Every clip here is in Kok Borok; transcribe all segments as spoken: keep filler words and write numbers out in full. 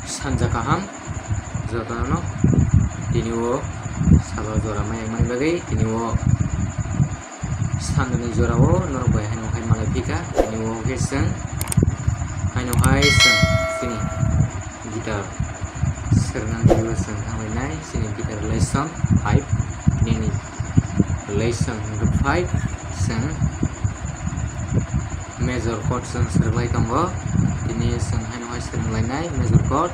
Sanja kaham jotono, tini o salo jora maya mani bagwi tini o sanjani jora o norok bai haino hai malai phika. Tini o khe chwng haino hai chwng chini guitar sernang tini o chwng thanglainai chini guitar lesson five nini lesson five chwng major chord chwng swrwnglai tongo. Tini chwng haino hai swrwnglainai major chord.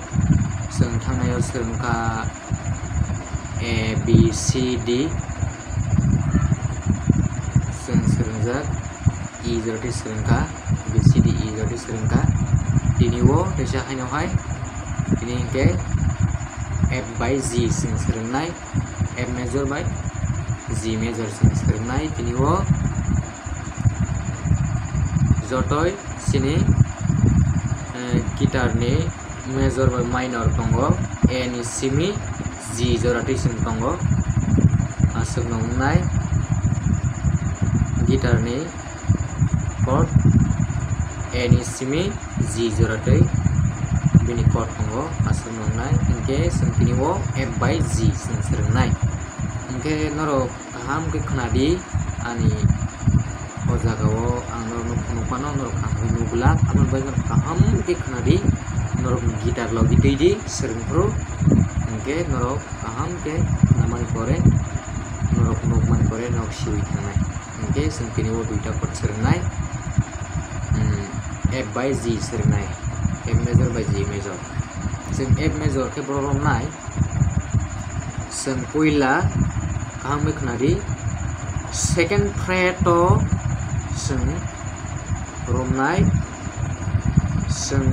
Chwng thangnai o swrwngkha A B C D, chwng swrwngjak E jora tei swrwngkha, A B C D E jora tei swrwngkha. Tini o teisa haino hai tini hinkhe F by G chwng swrwngnai, F major bai G major chwng swrwngnai. Tini o jotoi chini, eh, guitar ni major bai minor tongo, A ni simi G jora twi chwng tongo. Aswk no wngnai guitar ni chord, A ni simi G jora twi bini chord tongo. Aswk no wngnai hinkhe chwng tini o F by G chwng swrwngnai. Hinkhe norok kaham khe khwnadi, ani o jaga o ang norokno phunuk phano norok kaham khe nukglak, aboni bagwi norok kaham khe khwnadi, norokni guitar logi twi di swrwngphuru, hinkhe norok kaham khe khwnamani pore, norok nukmani pore norok siwi thangnai. Hinkhe chwng tini o duita chord swrwngnai, hmm, F by G swrwngnai, F major by G major. Chwng F major khe borok romnai. Chwng puila kaham khe khwnadi, second fret o chwng romnai. Chwng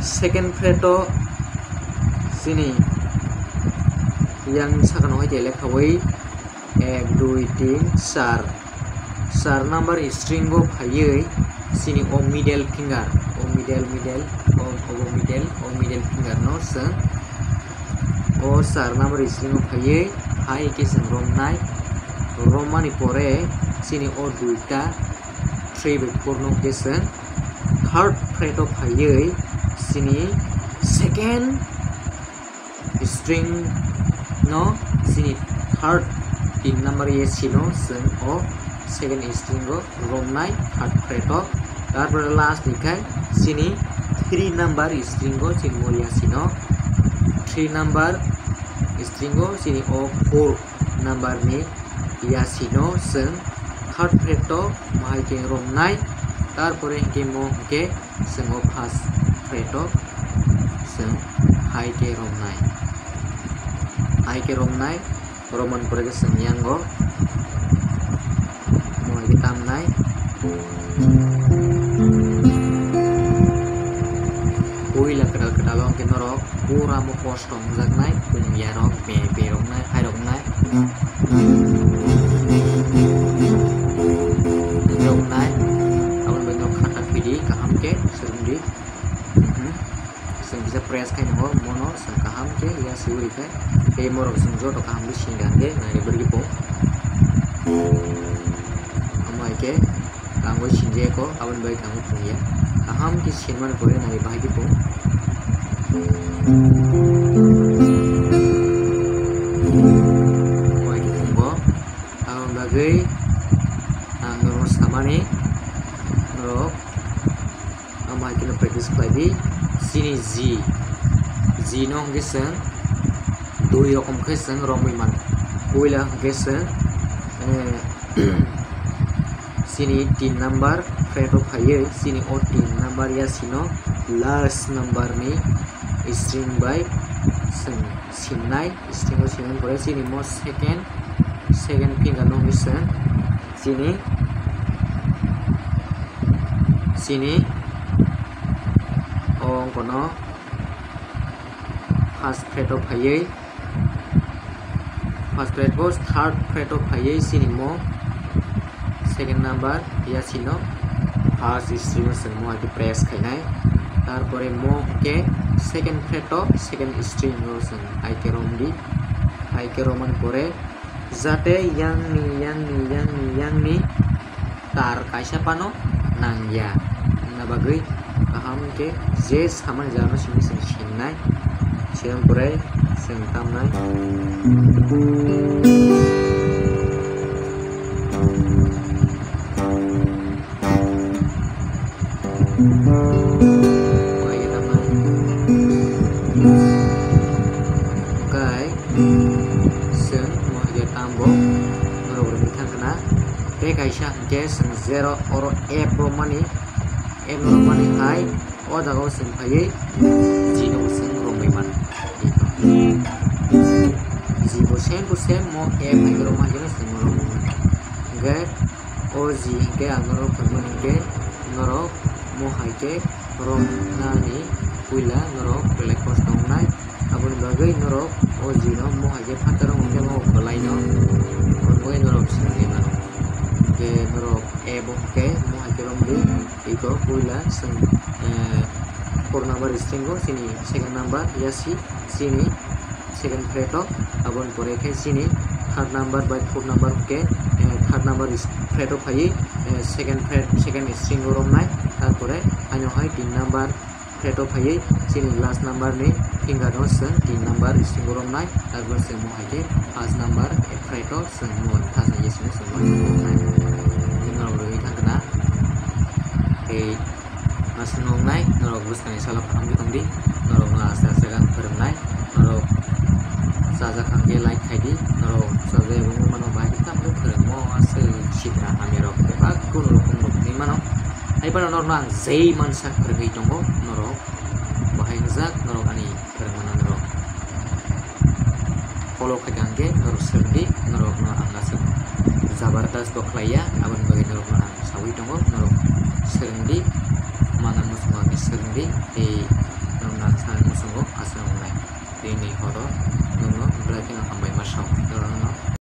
second fret o chini yang sakano hai khe lekhawi ek, dui, tin, char, char number string o phaiwi chini o middle finger, o middle, middle, o, obo middle, o middle finger no chwng o char number string o phaiwi hai khe chwng romnai. Romani pore chini o duita three by four no khe chwng third fret o phaiwi chini second string no chini third tin number ya sino chwng o second string o romnai third fret o. Tarpore last ni khai chini three number string o chini mo ya sino three number string o chini o four number ni ya sino chwng third fret o mo hai khe romnai. Tarpore hinkhe mo hinkhe chwng o first fret o chwng hai khe romnai, hai khe romnai, romani pore khe chwng yango mo hai khe tamnai. Puila kwtal kwtal o hwnkhe norok pura mo kosto wngjaknai, pumya rok, be, beroknai, khairoknai. Roknai, aboni bagwi no khata phidi kaham khe swrwngdi. Mhm. Chwng kisa press khai nango, mono chwng kaham khe ya siwi rikha. Tei morok chwng joto kaham khe singya khe nai rwgwi bo. Omo hai khe tangwi sinjaya kho, aboni bagwi tangwi pungya. Kaham khe sinmani pore nai bahai khe pung. Omo hai khe pungbo. Aboni bagwi ang norokno samani, norok omo hai kheno practice khlai di. Chini G, G no hwnkhe chwng dui rokom khe chwng romwi mano. Puila hwnkhe chwng, eh, chini tin number fret o phaiwi chini o tin number ya sino last number ni string bai chwng simnai. String o simnai pore chini mo second, second finger no hwnkhe chwng chini, chini o wngkha no first fret o phaiwi, first fret bo third fret o phaiwi chini mo second number ya sino first string o chwng mo hai khe press khainai. Tarpore mo hwnkhe second fret o second string o chwng hai khe romdi, hai khe romani pore jate yangni, yangni, yangni, yangni tar kaisa phano nangya. Wngna bagwi kaham Khe je samani jagano simi chwng sinai, sinai pore chwng tamnai. Khe tamnai. Okai chwng mo hai khe tambo norok rwgwi thang khna. Tei kaisa hwnkhe chwng zero oro app romani, app romani hai. O jaga o chwng phaiwi G no bo chwng romwi mano. G bo same to same mo A phaikhe romma hwnkhe chwng romwi mano. Hwnkhe o G hwnkhe ang norok phwrwngmani hwnkhe norok mo hai khe romnani puila norok belai kosto wngnai. Aboni bagwi norok o G no mo hai khe phataro hwnkhe mo belai no romwi norok swrwngwi mano. Hwnkhe norok A bo hwnkhe mo hai khe romdi. Iko puila chwng, eh, four number string o chini second number ya si chini second fret o, aboni pore khe chini third number bai fourth number hwnkhe, eh, third number is-, fret o phaiwi, eh, second fret, second string o romnai, tarpore haino hai tin number fret o phaiwi chini last number ni finger no chwng tin number string o romnai, tarpore chwng mo hai khe first number fret o chwng mo thasna yes no chwng mo romnai. Norok rwgwi thang khna. Tei aswk nuknai, norok bwskangni salo kaham khe tongdi, norokno aste aste khe ang phwrwngnai, norok chajak kha hwnkhe like khaidi, norok chajak abo wngmano bahai khe tamni phwrwngmo aswk sikra hamya rok bebak kunu rokom rok hinwi mano. Haiphano norokno ang jei mansa phwrwngwi tongo, norok bahai wngjak, norok ani phwrwngmano norok follow khaikha hwnkhe norok swrwngdi, norokno ang aswk jabardast bo khlaiya, aboni bagwi norokno ang saui tongo, norok swrwngdi, mana muchungo hwnwi swrwngdi, tei norokno ang sana muchungo aswk wngnai. Tei ni horo